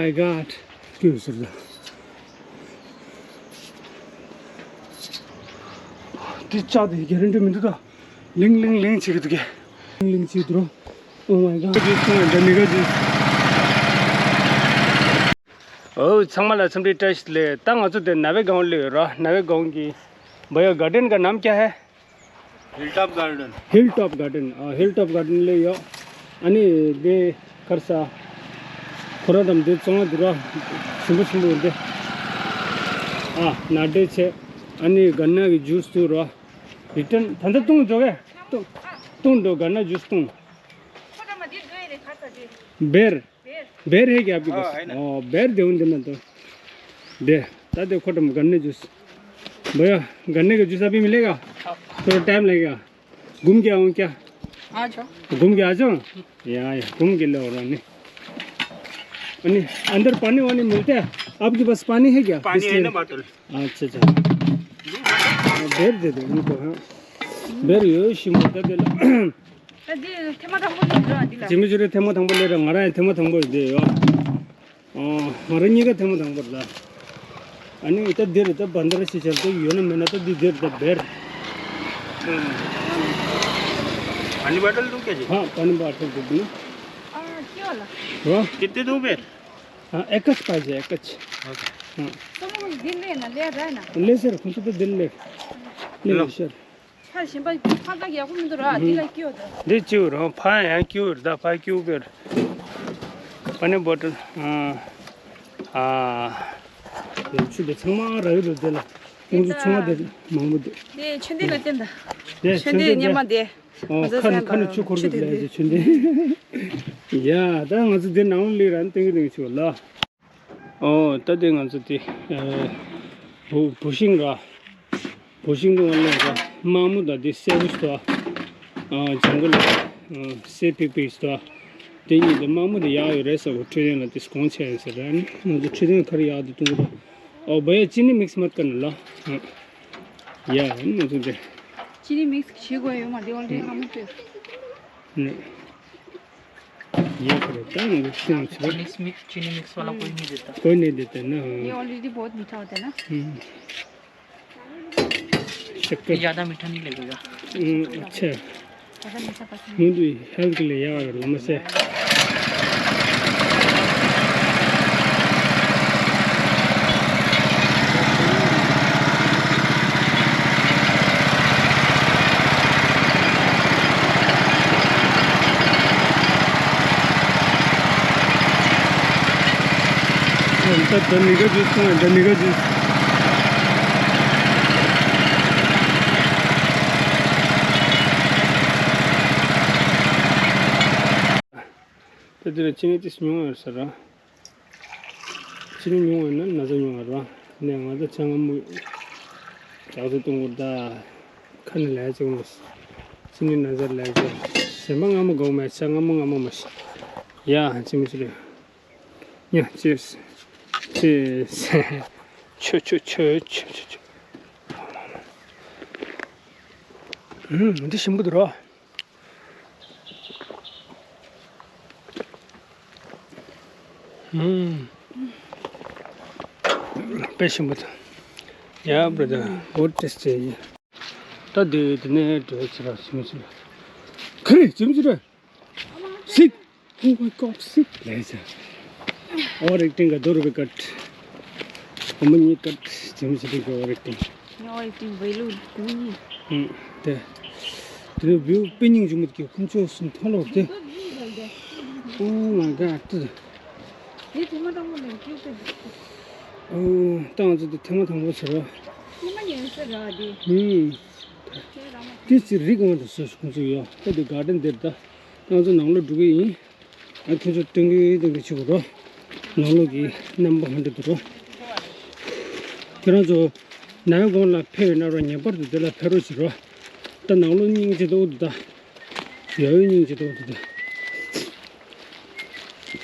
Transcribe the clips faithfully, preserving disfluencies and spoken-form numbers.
My God. སྐྱོ་ཟེར་ད། འདི་ལྕགས་དེ་ག་རེ་འདྲ་མི་འདུག་ད། ལིང་ལིང་ལིང་བྱེད་ཀྱི་འདུག་གས། ལིང་ལིང་བྱེད་འདུག་རོ། Oh my God. འདི་ཚང་མ་འདྲ་མི་དགའ་ཅིག་འོ། ཚང་མ་ལ་འཚམས་འདྲི་བཀྲ་ཤིས་བདེ་ལེགས། ད་ང་ཚོ་དེ་ནའི་ཝེ་གོང་སླེབས་ཡོད་ར། ནའི་ཝེ་གོང་གི་བ་ཡ་གར་ཌན་ག་ནམ་ཀྱ་ཧེ། Hilltop Garden. Hilltop Garden. ཨ། Hilltop Garden སླེབས་ཡོད། ཨ་ནི་དེ་གར་ས། ཁོ་ར་དམ་དེ་བཙོང་ཡ་འདུག་ར། ཞིམ་པོ་ཞིམ་པོ་ཡོད་དེ། ཨ། ནཱ་ཌེ་བྱས། ཨ་ནི་ག་ན་གི་ཇུས་འདུག་ར། རི་ཊན་ད་ལྟ་བཏུང་འགྲོ་གས། བཏུང་། བཏུང་འགྲོ། ག་ན་ཇུས་བཏུང་། ཁོ་ར་མ་དེ་འགྲོ་ཡ་རེད། གར་ས་དེ། བེར། बेर है क्या आपके पास? ओ, बेर दे उन देना तो। दे। ता देखो, तुम गन्ने जूस। भैया, गन्ने का जूस अभी मिलेगा? थोड़ा टाइम लगेगा। घूम के आऊँ क्या? आ जाओ। घूम के आ जाऊँ? या, या, घूम के ले और नहीं। अनि-, अंदर पानी वानी मिलता है? आपके पास पानी है क्या? पानी है ना, बिस्लरी? बॉटल। अच्छा, अच्छा। बेर दे दो उनको, हाँ। बेर यो शिमला का दे लो। ཨ། འདི་ཐེངས་མ་དང་པོ་ལས་ར་འདི་ལ། ཇི་མི་ཇི་རེ་ཐེངས་མ་དང་པོ་ལས་ར། ང་རང་ཡང་ཐེངས་མ་དང་པོ་རེད་དེ་ཡོ། ཨོ། ང་རང་གཉིས་ཀ་ཐེངས་མ་དང་པོ་རེད་ད། ཨ་ནི་ད་འདིར་ད་བན་དར་ཞིག་བྱས་ཏེ་ཡོད་ན་མེད་ན་ད་འདི་འདིར་ད་བེར། पानी बॉटल दूं क्या जी? हाँ, पानी बॉटल दे दो। आ, क्यों वाला? वाह। कितने दूं बेर? हाँ, एक च पाहिजे, एक च। ओके। हाँ। चलो, दिल लेना, ले रहा है ना? ले सर, खुद तो दिल ले। ले लो। सर। ཕར་གཞན་པ་ཕར་ད་ཡག་པོ་མི་འདུག་ར། འདི་ལ་སྐྱོ་དང་། འདི་སྐྱོ་རང་ཕར་ཡང་སྐྱོ་ར། ད་ཕར་སྐྱོ་བེར། པ་ནི་བོ་ཊལ། ཨ། ཨ། ཆུ་དེ་ཚང་མ་རག་གི་འདུག་དེ་ལ། ཁོང་ཚོ་ཚང་མ་དེ་མང་པོ་འདུག་དེ་མཆོད་རྟེན་ལ་བསྟན་ད། དེ་མཆོད་རྟེན་མཆོད་རྟེན་གཉེར་མ་དེ། ཨོ། ང་ཚོ་ཁ་ནས་ཁ་ནས་ཆུ་འཁོར་གི་ཆུ་དེ་ལས་དེ་མཆོད་རྟེན། ཡ། ད་ང་ཚོ་དེ་ནང་ལ་སླེབས་ར། ནི་སྟོན་གི་སྟོན་གི་ཆུ་ལ། ཨོ། ད་དེ་ང་ཚོ་དེ། ཨ། བུ་བུ་ཤིང་ར། བུ་ཤིང་དུ་ང་ལ་ར། དམར་མོ་དང་དེ་སེར་པོ་ཞིག་འདུག་ཨ། ལྗང་གུ་ལ། ཨ། སེར་པིག་པིག་ཞིག་འདུག་དེ་གཉིས་དེ་དམར་མོ་དེ་ཡག་ཡོད་རེད་ཟེར་བ། འཕྲོད་བསྟེན་ལ་དེ་གོང་ཆེ་ཡིན་ཟེར་ར། ནི་ང་ཚོ་འཕྲོད་བསྟེན་ག་རེ་ཡག་དེ་བཏུང་གི་འདུག་ཨོ། བ་ཡ་ཅི་ནི་མིག་སི་མ་ཀར་ན་ལ། ཨ། ཡ། ནི་ང་ཚོ་དེ། ཅི་ནི་མིག་སི་བྱེད་དགོས་ཡོད་མ་རེད། དེ་ཨོལ་རེ་ཌི་ལྷ་མོ་སྤོས། ནི། ये करो, क्या है, ये क्यों है? चीनी मिक्स, चीनी मिक्स वाला कोई नहीं देता। कोई नहीं देता ना। ये ऑलरेडी बहुत मीठा होता है ना। हम्म। शक्कर। ये ज़्यादा मीठा नहीं लगेगा। हम्म, अच्छा। ज़्यादा मीठा पसंद नहीं। मुझे हेल्थ के लिए यार, लम्बा से। ད་ད་མི་ག་ཇུས་སོང་། ད་མི་ག་ཇུས། ད་འདི་ལ་ཅི་ནི་ཏིས་ཉུང་བ་ཟེར་ར། ཅི་ནི་ཉུང་བ་ན་ན་ཚ་ཉུང་བ་ར། ནས་ང་ཚོ་ཆང་སྔ་མོ་རྒྱག་ཏུ་གཏོང་དགོས་ད། ཁ་ནས་ལས་ཅིག་མ་ཤེས། ཅི་ནི་ན་ཚ་ལས་ཅིག་སེམས་པ་སྔ་མོ་དགོས་མེད། ཆང་སྔ་མོ་སྔ་མོ་མ་ཤེས། ཡ། ཅི་མི་ཤེས་རེད། ཡ། ཅི་ཅི་ཅི་ཆུ་ཆུ་ཆུ་ཆུ་ཆུ་ཆུ། ཨུམ། འདི་ཞིམ་པོ་འདུག་ར། ཨུམ། དཔེ་ཞིམ་པོ་འདུག་ཡ། brother, what tasty. ད་དེ་དེ་ནས་འགྲོ་ཆེ་ར་ཞིམ་ཞིམ། ག་རེ་ཞིམ་ཞིམ་རེད། Sick. Oh my God, sick. ལས་ཆ། Overacting ག་དོ་རུ་བི་ཀཊ། ཨ་མ་ཉི་ཀཊ། ཇིམ་ཞིག་གི་overacting། ཉི་overacting བེ་ལུ་དུ་ཉི། ཨུམ། དེ། དེ་ནས་བིའུ་དཔེ་སྙིང་རྗེ་མོ་དེ་ཁོང་ཚོ་སུ་མཐོང་ལོག་དེ། Oh my God. དེ་ཐེངས་མ་དང་པོ་ལས་ཀྱི་དེ། ཨོ། ད་ང་ཚོ་དེ་ཐེངས་མ་དང་པོ་ཟེར་བ། ཉི་མ་ཉལ་ས་ར་དེ། ཨུམ། དེ་ཅི་རིགས་ང་དང་སུ་ཁོང་ཚོ་ཡོད། ད་དེ་གར་ཌེན་དེར་ད། ང་ཚོ་ནང་ལོགས་འགྲོ་གི་ཡིན། ཨ། ཁྱོད་ཚོ་སྟོན་གི་སྟོན་གི་བྱེད་དགོས་རོ། ནང་ལོགས་ཀྱི་རྣམ་པ་ག་འདྲ་འདུག་རོ། ཁྱེད་རང་ཚོ་ནའི་ཝེ་གོང་ལ་ཕེབས་ཡོད་ན་རོ། ངེས་པར་དུ་དེ་ལ་ཕེབས་རོགས་བྱེད་རོ། ད་ནང་ལོགས་སྙིང་རྗེ་ཏོག་འདུག་ད། ཡ་ཡོད་སྙིང་རྗེ་ཏོག་འདུག་ད།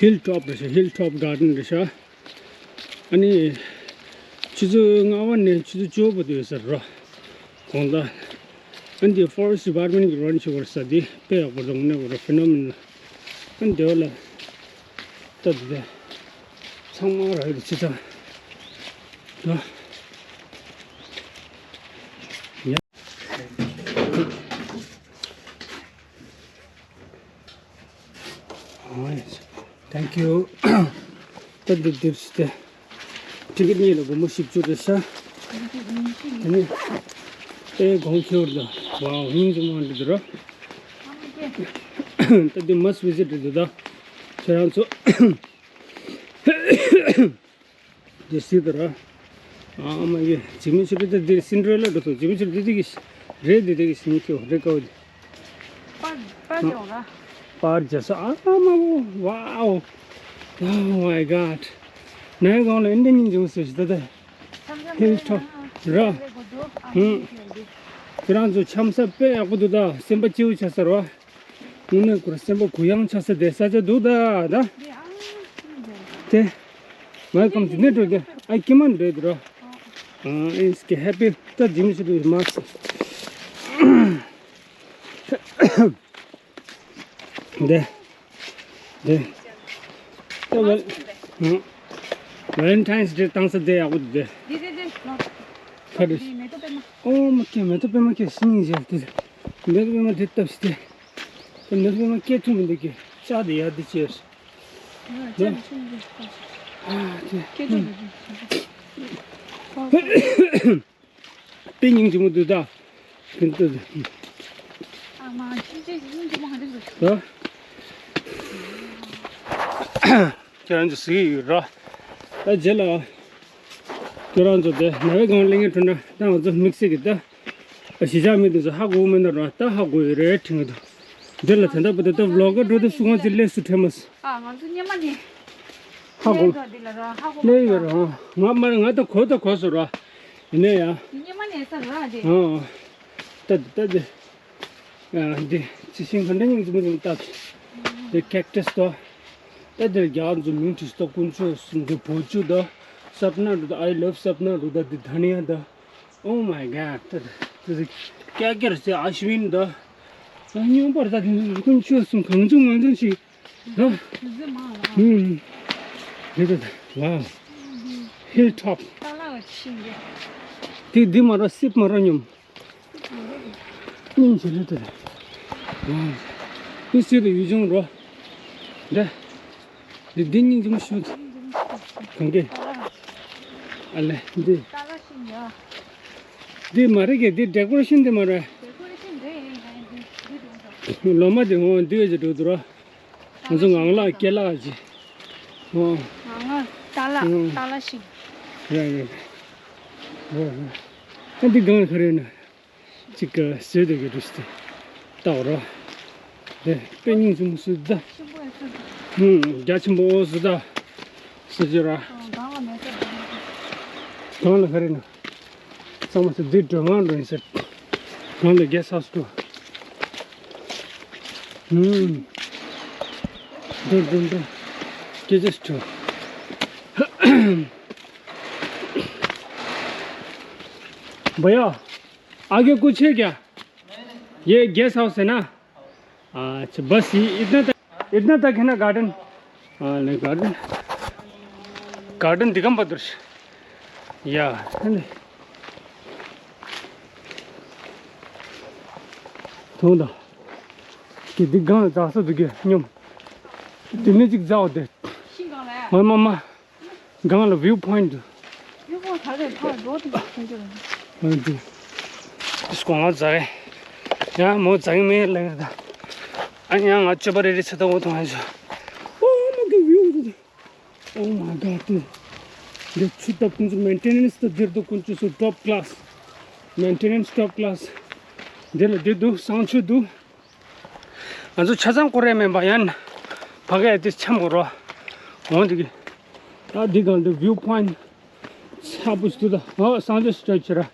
Hilltop རེད་ཤག Hilltop Garden རེད་ཤག་ཨ་ནི། ཆུ་ཚོད་ལྔ་པ་ནས་ཆུ་ཚོད་བཅུ་པ་བར་དུ་ཡོད་ས་རེད་རོ། དགོང་དག་ཨ་ནི་དེ་Forest Department གི་རོན་ཆེ་བར་ས་དེ་དཔེ་ཡག་པོ་རེད། དངོས་གནས་རེད། Phenomenal. ཨ་ནི་དེ་བ་ལ་ད་དེ་དེ་ ཚང་མ་རག་ཡོད་ཅི་ད། ཡ། Thank you. ད་འདི་འདེབས་སུ་སྟེ། ཊི་ཀེ་ཊི་གཉིས་ལ་སྒོར་མོ་བཞི་བཅུ་རེད་ཤག་དེ་ནི་ཨེ་གོང་ཁྱེར་ད། ཝའོ། སྙིང་རྗེ་མོ་འདི་འདུག་ར། ད་འདི་must visit རེད་འདུག་ད། ཁྱེད་རང་ཚོ། འདི་སྲིད་དུ་ར། ཨ་མ་ཡེ། ཇི་མི་ཆུ་རེད་དེ། འདི་སིན་ཌི་རེ་ལ་འགྲོ་སོང་། ཇི་མི་ཆུ་རེད་དེ་གི་རེད། འདི་དེ་གི་སིན་ཁྱོ་རེད་ཀའོ་དེ། པར་པར་ཡོང་ར། པར་རྒྱ་ས་ཨ་མ་བོ། ཝའོ། Oh my God. ནའི་གང་ལ་ཨིན་ཌི་ཉིན་ཇུང་སུ་ཞིག་ད་ད། ཧིལ་ཊོབ་ར། ཧུམ། ཁྱེད་རང་ཚོ་འཆམ་ས་དཔེ་ཡག་པོ་འདུག་ད། སེམས་པ་སྐྱིད་པོ་ཆགས་ས་ར། དངོས་གནས་ཁོ་ར་སེམས་པ་གུ་ཡངས་ཆགས་ས་དེ་ས་ཆ་འདུག་ད་ད། དེ། Welcome to Netro. I came on the draw. Uh, it's happy. ད་ཇི་མི་ཆུ་དུ་མ་སི། དེ། དེ། ད་ཝེལ། ཝེ་ལེན་ཊའིན་སི་ཌེ་བཏང་ས་དེ་ཡག་པོ་འདུག་དེ། འདི་འདི་འདི། ཁ་འདི། མེ་ཏོག་པད་མ། ཨོ་མ་ཀེ། མེ་ཏོག་པད་མ་ཀེ་སྙིང་རྗེ་དེ། མེ་ཏོག་པད་མ་དེ་བཏབ་སྟེ། དེ་མེ་ཏོག་པད་མ་སྐྱེ་ཐུབ་མི་འདུག་གི། ལྕགས་དེ་ཡར་དེ་ཅེར། དཔེ་སྙིང་རྗེ་མོ་འདུག་ད། ཁྱེད་རང་ཚོ་གཟིགས་ཡོད་ར། ད་རྗེས་ལ། ཁྱེད་རང་ཚོ་དེ་ནང་པའི་སྒང་སླེབས་མཁན་འགྲོ་ན་ད་ང་ཚོ་དམིགས་བསལ་གྱི་ད། གཞིས་ཆགས་མི་དེ་ཚོ་ཧ་གོ་མེད་ན་ར། ད་ཧ་གོ་ཡོད་རེད་དྲན་གྱི་འདུག་འདི་ལ་ད་ལྟ་བར་དུ་ད་བི་ལོག་ག་འགྲོ་དུས་སུ་ང་ཚོ་སླེབས་སུ་ཁྲེལ་མ་སོང་། ཨ། ང་ཚོ་སྔོན་མ་ནས་ཧ་གོ་སླེབས་ཡོད་ར། ང་མ་རེད། ང་ད་གོ་ད་གོ་སོང་ར། ཡིན་ན་ཡང་། སྔོན་མ་ནས་ས་ར་དེ། ཨ། ད་ད་དེ། ཨ། འདི་ཅི་ཤིང་ག་འདྲ་སྙིང་རྗེ་མོ་ཅིག་བཏབ། འདི་ཀེག་ཊས་དང་། ད་འདིར་རྒྱ་ཚོ་མིང་བྲིས་སོང་། དཀོན་མཆོག་གསུམ། འདི་བོ་ཅུ་དང་། སབ་ན་རུ་དང་། I love སབ་ན་རུ་དང་། འདི་དྷ་ནི་ཡ་དང་། Oh my God. ད་ད་ད་ཀྱ་ཀྱར་ཟེར་ཨ་ཤི་ཝིན་དང་། ད་སྙོམས་པར་ད་དེ་དཀོན་མཆོག་གསུམ་གང་བྱུང་མང་བྱུང་ཞིག་ད། ཧུམ། འདི་ད་ད། ཝའོ། ཧིལ་ཊོབ། དེ་འདི་མ་ར་སིབ་མ་ར་སྙོམས། སྙིང་རྗེ་རེད་དེ། འདི་སྲིད་དུ་ཡུལ་ལྗོངས་རོ། འདི། འདི་འདི་སྙིང་རྗེ་མོ་ཞིག་འདུག་གང་གི། ཨ་ལེ་འདི། འདི་མ་རེད་གི། འདི་ཌེ་ཀོ་རེ་ཤན་འདི་མ་རེད། ལོ་མ་འདི་འོ་འདི་འོ་ཅིག་འགྲོ་འདུག་རོ། ང་ཚོ་ངང་ལག་སྐེ་ལག་ཅིག་འོ། ངང་ལག་ཏ་ལ་ཨང་ཏ་ལ་ཤིང་། རེད་རེད་རེད། འོ་འོ། ཨ་འདི་སྒང་ལ་ག་རེ་ཡོད་ན། ཅིག་གི་བཟོས་དེ་གི་འདུག་སྟེ། ལྟ་བ་རོ། དེ་དཔེ་སྙིང་རྗེ་མོ་སུ་ད། ཧུམ། རྒྱ་ཆེན་པོ་སུ་ད། སུ་ཅི་ར། སྒང་ལ་ག་རེ་ན། ཚང་མ་སུ་འདི་སྒྲོལ་མ་འགྲོ་ཡིན་ཟེར། སྒང་ལ་གེ་སི་ཧའུ་སི་འགྲོ། ཧུམ། འགྲོ་འགྲོ་འགྲོ། སྐད་ཆ་སུ་འགྲོ། भैया, आगे कुछ है क्या? ये guest house है ना? अच्छा, बस ये इतना तक, इतना तक है ना गार्डन? हाँ, नहीं, गार्डन, गार्डन दिगम बदर्श। या, है ना? ཐོང་ད། ཀི་འདི་སྒང་ལ་འཛེགས་ས་འདུག་གི་སྙོམས། དེ་ནས་ཅིག་འཛེགས་འོ་དེ། ཤིང་སྒང་ལ། མ་མ་མ། སྒང་ལ་བིའུ་པོའིན་ཊི་འདུག་བིའུ་པོའིན་ཊི་ག་རེ་ཕར་འགྲོ་དེ་ཁྱོད་ཚོ། ཨ་འདི། སྒང་ལ་འཛེགས། ཡང་མོ་འཛེགས་མེད་ལེ་ད། ཨ་ཡང་ང་སྤྱོད་པ་རེ་རེ་ཚེ་ད་འོ་ཐོང་ཨ་ཚོ། Oh my God, view འདི། Oh my God, འདི། འདི་ཆུ་ད་ཀུན་ཚོ་མེན་ཊེ་ནེན་སི་ད་འདིར་འདུག་ཀུན་ཚོ་སུ་ཊོབ་ཀི་ལེ་སི། མེན་ཊེ་ནེན་སི་ཊོབ་ཀི་ལེ་སི། འདི་ལ་འདི་འདུག་གསང་སྤྱོད་འདུག་ང་ཚོ་ཆ་ཚང་སྐོར་རེ་མེད་པ་ཡང་ཕ་གི་དེ་འཆམ་གོ་རོ། འོང་འདི་གི། ད་འདི་སྒང་འདི་བིའུ་པོའིན་ཊི། ཚ་པོ་ཞིག་འདུག་ད། ཨོ་སང་ཅོ་སི་ཊེ་ཆི་ར།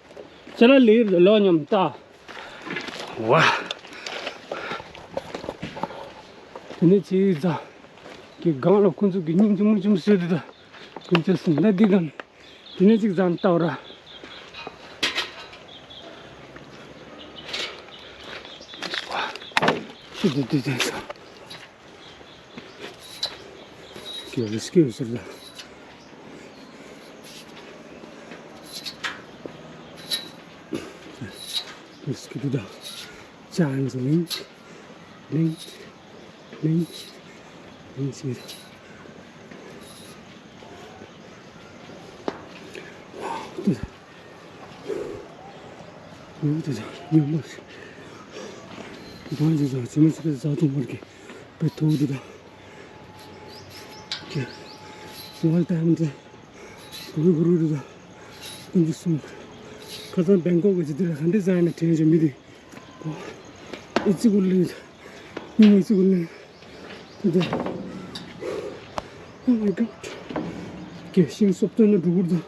ཅ་ལ་ལེ་ཡིར་ལོ་མཉམ་ད། ཝ། དེ་ནས་ཅི་ཛ། གི་སྒང་ལ་ཁོང་ཚོ་གི་སྙིང་རྗེ་མོ་ཅུམ་སུ་འདུག་ད། ཀུན་ཅི་སུ་འདི་སྒང་། དེ་ནས་ཅིག་ཙམ་ལྟ་བ་ར། ཤི་དེ་དེ་དེ་ས། སྐྱོ་རེ་སྐྱོ་ཟེར་ལ། སྐྱིད་སྡུག་དང་། ཅང་ཟེར་ལིང་། ལིང་། ལིང་། ལིང་ཟེར། ཉོ་དེ་ཉོ་མ་ཤི། གང་ཞིག་ཟ་ཇི་མ་ཤི་པའི་ཟ་ཐུང་བར་གྱི་པའི་ཐུག་དུ་དང་། ཀྱེ། ང་ལ་ཏའི་མ་ཏི་གུ་རུ་གུ་རུ་དུ་དང་། ཀུན་གྱི་གསུང་། ཁ་སང་བེང་ཀོག་གི་ཇི་དེ་ལ་ག་འདྲ་ཟ་ཡ་ན་དྲན་བྱུང་མི་དེ། ཨི་ཙི་གུ་ལི། ཉིན་ཨི་ཙི་གུ་ལི། དེ་དེ། Oh my god. ཀྱེ་ཤིང་སོབ་ཏོན་ན་འགྲོ་གུར་དང་།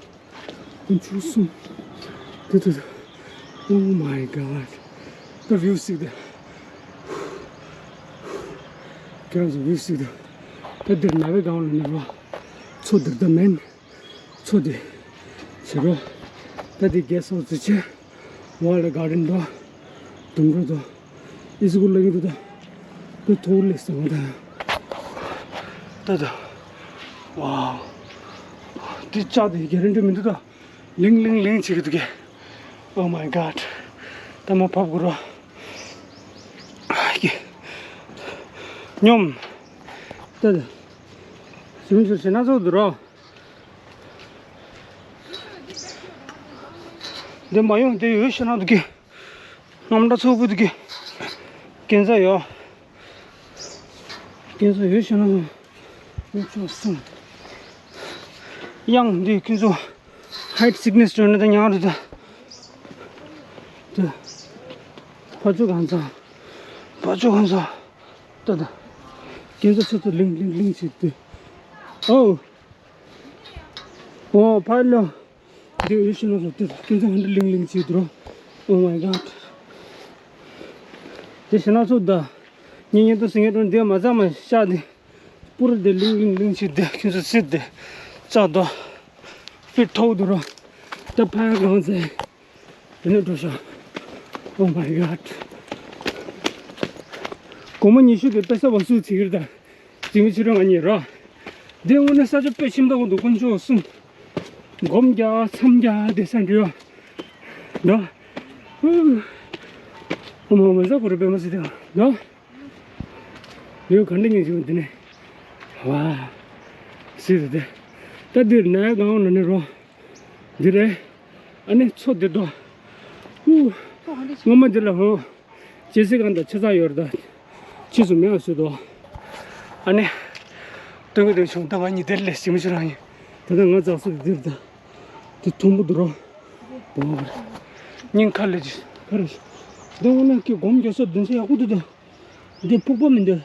ཀུན་ཆུ་གསུམ། དེ་དེ་དེ། Oh my god. ད་བིའུ་གཟིགས་དེ། ཁྱེད་རང་ཚོ་བིའུ་གཟིགས་དེ། ད་འདིར་ན་བའི་སྒང་ལ་ནི་རོ། མཚོ་འདིར་ད་མེན། མཚོ་དེ། ཕྱི་རོ། ད་དེ་གེ་སོ་ཙི་ཆེ། ཝ་ལ་གར་ཌེན་དོ། དུམ་རོ་དོ། ཨི་སི་ཀུལ་ལ་གི་རུ་དོ། དེ་ཐོག་ལས་སོང་ད། ད་ད། ཝའོ། དེ་ལྕགས་དེ་གེ་རན་ཊི་མི་འདུག་ད། ལིང་ལིང་ལིང་བྱེད་ཀྱི་འདུག་གས། Oh my god. ད་མ་ཕབ་དགོས་རོ། ཀྱེ། སྙོམས། ད་ད། ཟིམ་ཟིམ་ཟེར་ན་ཚོགས་འདུག་རོ། འདི་མ་ཡོང་དེ་ཡོད་ཤི་ན་འདུག་གི། རྣམ་གྲངས་ཚོགས་པོ་འདུག་གི། ཀན་སར་ཡོད། ཀན་སར་ཡོད་ཤི་ན་ཡོད་ཆོག་གསུངས། གཡང་འདི་ཁྱོད་ཚོ་height sickness འགྲོ་ན་ད་ཉག་རེད་ད། ད། ཕ་ཚོ་གང་ཚ། ཕ་ཚོ་གང་ཚ། ད་ད། ཀན་སར་ཚོ་ཚོ་ལིང་ལིང་ལིང་བྱེད་དུ། ཨོ། ཨོ་ཕ་ལོ། འདི་འོས་ཤིང་ལ་སོགས་ཏེ་ཀུན་ཚང་ཧན་ཏེ་ལིང་ལིང་བྱེད་འགྲོ། Oh my god. དེ་ཤི་ན་ཚོ་ད། ཉིན་ཉིན་དུ་སིང་ངེ་འགྲོ་འདི་མ་ཚང་མ་ཤ་དེ། པུར་དེ་ལིང་ལིང་ལིང་བྱེད་དེ་ཁྱོད་ཚོ་སྲིད་དེ། ཙག་དོ། ཕི་ཐོག་དུ་རོ། ད་ཕ་གང་ཚེ། དེ་ནས་འགྲོ་ཤག Oh my god. སྒོར་མོ་ཉི་ཤུ་དེ་པེ་ས་བ་སུ་ཚིག་རེད་ད། ཇི་མི་ཆི་རང་ང་གཉིས་རོ། དེ་དངོས་གནས་ས་ཆ་དཔེ་ཁྱིམ་ཐོག་འདུག་དཀོན་མཆོག་གསུམ། སྒོམ་རྒྱག་མཚམས་རྒྱག་དེ་ས་འདྲི་ཡོད། འདྲ། ཧུ། ཨོ་མ་མ་ཟ་གོ་རེ་པེ་མ་སི་དེ་འདྲ། ལེའུ་ག་འདྲ་ཉིན་བྱུང་འདི་ནས། ཝ། སི་དེ་དེ། ད་འདིར་ནའི་གང་ན་ནི་རོ། འདི་རེད། ཨ་ནི་མཚོ་འདི་དོ། ཧུ། སྔོན་མ་འདི་ལ་ཧོ། ཇེ་སི་གང་དང་ཆ་ཚང་ཡོད་རེད་ད། ཕྱིས་སུ་མེད་པ་བཟོས་དོ། ཨ་ནི། སྟོན་གི་སྟོན་བྱུང་ད་ང་གཉིས་དེར་ལས་ཞིམ་ཞིག་རང་ཡིན། ད་ལྟ་ང་འཛག་སུ་འདིར་ད། དེ་དུམ་བུ་འདུག་རོ། སྙིང་ཁ་ལས་ཀྱི་ཁ་རེ། འདི་འོ་ན་ཀྱི་སྒོམ་རྒྱག་ས་བདུན་ཚན་ཡག་པོ་འདུག་ད། འདི་ཕུག་པ་མི་འདུག་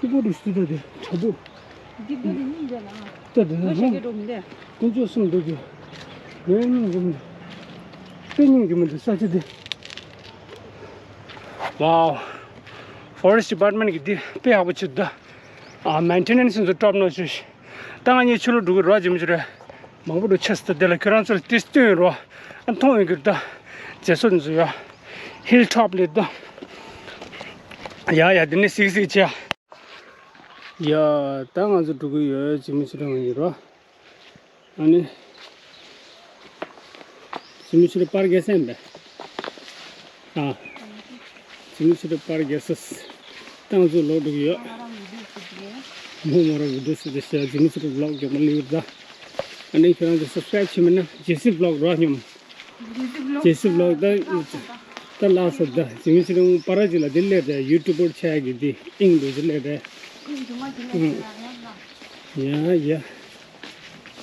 ཕུག་པ་རུ་ཤི་ད་དེ་དྲ་འདུག་འདི་འདི་འདི་སྙིང་རྗེ་ལ། ད་དེ་ལོ་ན་ཤེས་ཀྱི་འགྲོ་མི་འདུག་ཀུན་སྤྱོད་གསུམ་འདུག་གི། ངའི་སྙིང་རྗེ་མི་འདུག་དེ་སྙིང་རྗེ་མི་འདུག་ས་ཆ་དེ། Wow. Forest Department གི་འདི་དཔེ་ཡག་པོ་བྱེད་འདུག་ད། ཨ། maintenance ཚོ་top notch ཞུ། ད་ང་གཉིས་ཕྱི་ལོགས་འགྲོ་གི་རོགས་བྱེད་མི་བྱེད་རེད། མང་པོ་འགྲོ་ཆེ་སི་ད་དེ་ལ་ཁྱོད་རང་ཚོར་ཏིས་སྟོན་རོགས། ཨ། མཐོང་ཡོང་གི་ད། རྗེས་སོར་འཛུལ་ཡོད། Hilltop ལས་ད། ཡ་ཡ་འདི་ནས་སིག་སིག་བྱས། ཡ། ད་ང་ཚོ་འགྲོ་གི་ཡོད་བྱེད་མི་བྱེད་རོགས་ང་གཉིས་རོགས། ཨ་ནི། ཇི་མི་ཆུ་རི་པར་རྒྱལ་ས་ཡིན་པས། ཨ། ཇི་མི་ཆུ་རི་པར་རྒྱལ་ས། ཏང་ཚོ་ལོག་འགྲོ་གི་ཡོད། མོ་མོ་ར་བི་ཌིའོ་སི་དེ་ཤ་ཇི་མི་ཆུ་རི་བི་ལོག་རྒྱག་མ་ལུས་ད། ཨ་ནི་ཁྱེད་རང་ཚོ་སབ་སི་ཀ་རེབ་བྱེད་མེད་ན་ཇེ་སི་བི་ལོག་རོགས་སྙོམས། ཇེ་སི་བི་ལོག་ད། ད་ལགས་སོ་ད་ཇི་མི་ཆུ་རི་པར་ཅིག་ལ་དེ་སླེབས་ད་ཡུ་ཊུབ་པར་ཆགས་ཀྱི་དེ་ཨིང་འདུག་ཅི་སླེབས་ད། ཡ་ཡ།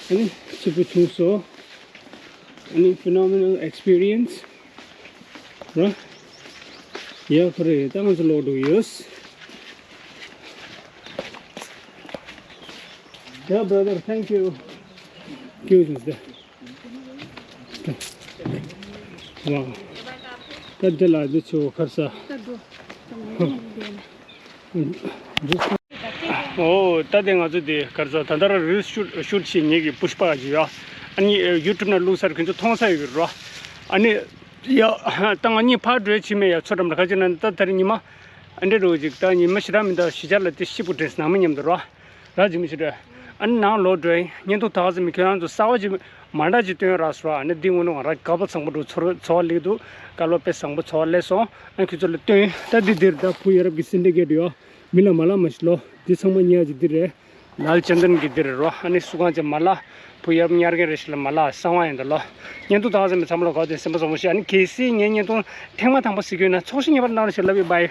ཨ་ནི་སྐྱིད་པོ་བྱུང་སོང་། ཨ་ནི་phenomenal experience ར། ཡ་ཁོ་རེ་ད་ང་ཚོ་ལོག་འགྲོ་གི་ཡོད། Yeah, brother, thank you. Thank you, sister. Wow. ད་འདི་ལ་འདི་ཆུ་བོ་ཁར་ས། ཨོ། ད་དེ་ང་ཚོ་དེ་གར་ཚོ་ད་ལྟ་ར་རུས་ཤུད་ཤུད་ཤིག་ངེད་ཀྱི་པུཤ་པ་ཅིག་ཡོད། ཨ་ནི་ཡུ་ཊུབ་ནང་བླུགས་ཚར་ཁྱོད་ཚོ་མཐོང་ས་ཡོད་ཀྱི་རོ། ཨ་ནི་ཡ་ད་ང་གཉིས་ཕར་འགྲོའི་ཕྱི་མེད་ཡ་ཚོ་འགྲམ་ལ་ཁ་ཅིག་ན་ད་ད་རེས་ཉི་མ་ཨ་འདྲེ་རོ་ཅིག་ད་ཉི་མ་ཞེ་དྲག་མི་འདུག་ཞེ་དྲག་ལ་དེ་ཤི་པོ་དྲན་སྣང་མི་མཉམ་དུ་རོ། ར་ཇི་མི་ཤི་དྲ། ཨ་ནི་ནང་ལོག་འགྲོ་ཡིན། བརྙན་ཐུང་དག་ཙམ་མི་ཁྱོད་རང་ཚོ་གསར་བ་ཅིག་མ་འདྲ་ཅིག་སྟོན་རག་སོང་། ཨ་ནི་འདི་དངོས་གནས་ང་རང་དགའ་པོ་བཟང་པོ་འགྲོ། ཚོར་ཚོར་བ་ལེགས་འདུག། སྐལ་བ་དཔེ་བཟང་པོ་ཚོར་བ་སླེབས་སོང་། ཨ་ཁྱོད་ཚོ་ལ་སྟོན། ད་འདི་འདིར་ད་བུ་ཡ་རབས་ཀྱི་སེམས་ཁྲལ་སྐད་འདུག་ཡོ། མི་ལ་མ་ལ་མ་ཤི་ལོ། འདི་ཚང་མ་ཉལ་གྱི་འདི་རེད། ལལ་ཅན་དན་གྱི་འདི་རེད་རོ། ཨ་ནི་སུ་གང་ཅེ་མ་ལ། བུ་ཡ་རབས་ཉར་མཁན་རེ་ཞིག་ལ་མ་ལ་གསང་བ་ཡིན་ད་ལོ། བརྙན་ཐུང་དག་ཙམ་མི་ཚང་མ་ལ་གོ་དེ་སེམས་པ་བཟང་པོ་ཞིག། ཨ་ནི་གལ་སྲིད་ངའི་བརྙན་ཐུང་ཐེངས་མ་དང་པོ་གཟིགས་ཀྱི་ཡོད་ན་ཚོགས་ཞིང་ངེས་པར་གནང་རོགས་ཞེས་ལབ་ཡོད། བཱའི།